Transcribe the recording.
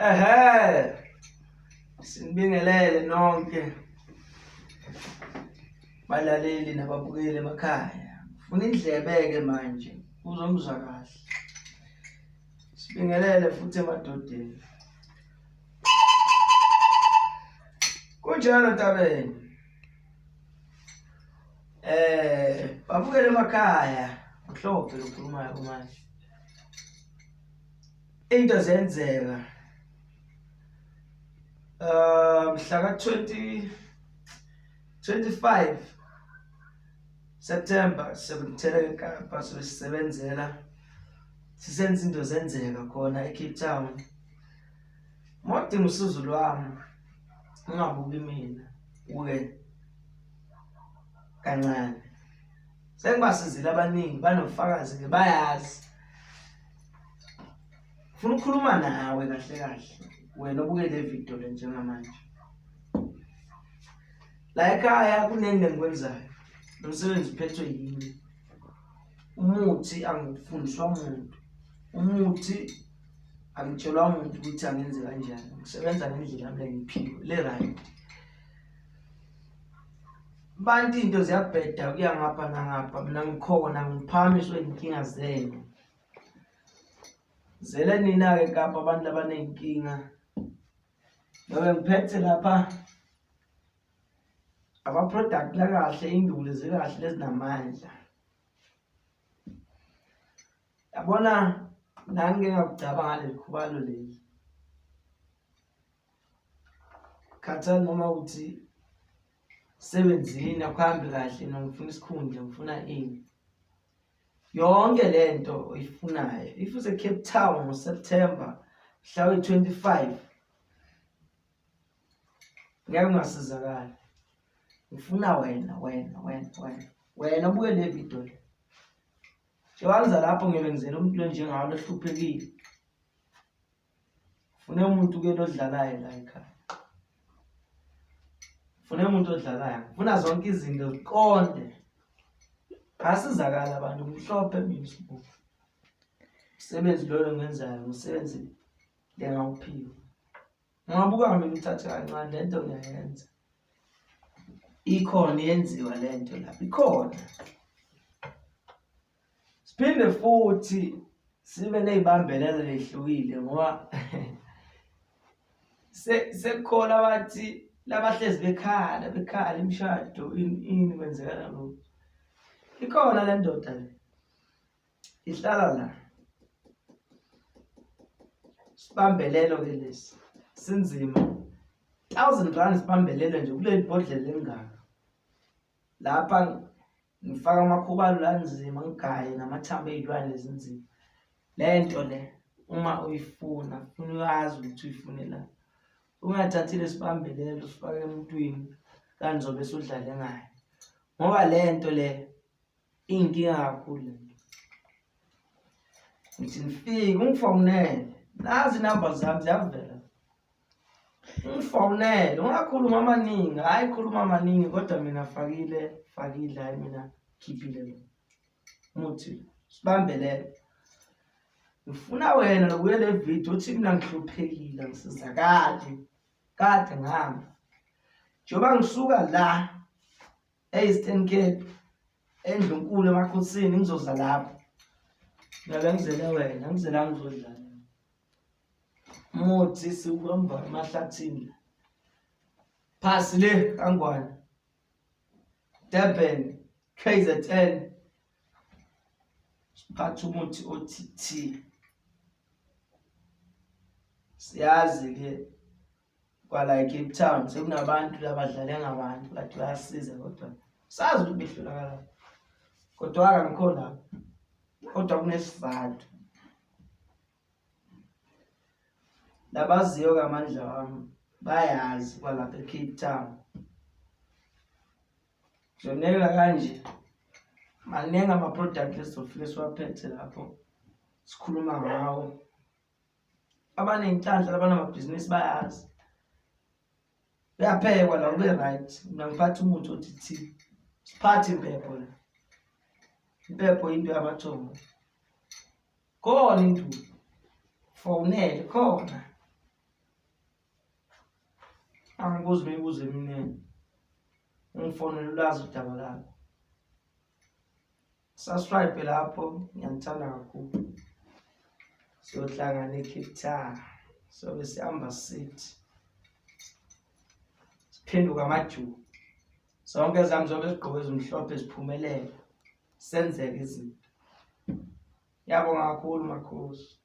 Ehhe. Sinibingelele nonke balaleli nababukeli emakhaya. Funa indlebe-ke manje uzongizwa kahle. Sibingelele futhi emadodeni. Kunjalo Ntabeni. Babukele emakhaya. Mhlophe lokhulumayo manje. Into zenzeka. Mhla ka 20 25 September sekuthele eKapa sisebenzela sisenza into zenzeka khona eCape Town. Modinga usizo lwami ungabuki mina uke kancane. Sengibasizile abaningi banofakazi ke bayazi. Ngifuna ukukhuluma nawe kahle kahle wena obuke le video le njengamanje. La ekhaya kuningi engikwenzayo. Lo msebenzi uphethwe yimi. Umuthi angifundiswa muntu. Umuthi angitshelwa muntu ukuthi angenze kanjani. Ngisebenza ngendlela yami engiphiwe le right. Bantu into ziyabheda kuya ngapha nangapha mina ngikhona ngiphakamiswe iy'nkinga zenu. Zele nina-ke eKapa abantu abaney'nkinga. Ngobe ngiphethe lapha ama-product lakahle, iy'nduli zikahle ezinamandla. Yabona nami ngike ngakugcaba ngaleli khubalo leli. Khathali noma uthi sebenzini akuhambi kahle noma ngifuna isikhundla ngifuna ini. Yonke le nto oyifunayo if use-Cape Town ngoSeptember mhla we-25 ngeke ungasizakali. Ngifuna wena wena wena wena wena ubuke le video le. Njengoba ngiza lapho ngiyobe ngizele umuntu onjengawe lohluphekile. Fune umuntu ke lodlalayo la ekhaya. Fune umuntu odlalayo. Funa zonke izinto ziqonde. Asizakala abantu mhlophe mina sibuku. Umsebenzi loyo engiwenzayo umsebenzi lengawuphiwe. Ungabuka mina uthathe kancane lento ngiyayenza. Ikhona iyenziwa lento lapha ikhona. Siphinde futhi sibe ney'bambelelo lehlukile ngoba sekukhona abathi labahlezi bekhala bekhala imishado ini ini kwenzekala lokhu. Ikhona le ndoda le ihlala la sibambelelo ke lesi sinzima R1000 sibambelelo nje kuleli bhodlela elingaka lapha ngifaka amakhubalo lanzima ngigaye namathambo ey'lwane ezinzima le nto le uma uyifuna funa uyazi ukuthi uyifunelani ungathathi lesibambelelo usifake emntwini kanti zobe sudlale ngayo ngoba le nto le iyinkinga kakhulu le nto ngithi ngifike ungifonele nazi inamba zami ziyavela Ungifonele, ungakhuluma amaningi, hhayi khuluma amaningi kodwa mina fakile, fakile, hhayi mina khiphile lo muthi sibambelele. Ngifuna wena lokuye le video uthi mina ngihluphekile angisizakali kade ngihamba. Njengoba ngisuka la e-Eastern Cape endlunkulu emakhosini ngizoza lapho. Ngiyabe ngizele wena, ngizela ngizodlala. Muthi siwuhamba emahlathini phasi le kaNgwane Durban KZN siphatha umuthi othi thi siyazi ke kwala eCape Town sekunabantu labadlale ngabantu bathi bayasiza kodwa sazi ukuthi behlulakala kodwa angikho lapho kodwa kunesizathu Labaziyo ngamandla wami bayazi kwalapha eCape Town. Ngizoneka kanje maningi ama-product esizofike siwaphethe lapho sikhuluma ngawo. Abanenhlanhla labanamabhizinisi bayazi. Kuyaphekwa la kube right. Mina ngiphatha umuthi othi thi. Siphathe impepho la. Impepho into yamathongo. Khona induku. Fonele khona. Angibuzi imibuzo eminingi. Ungifonele ulazi udaba lakho. Subscribe lapho, ngiyanithanda kakhulu. Siyohlangana eCape Town. Sobe sihamba sithi. Siphenduka amajuba. Zonke ezami zobe zigqoke ezimhlophe ziphumelela. Senzeke izinto. Ngiyabonga kakhulu makhosi.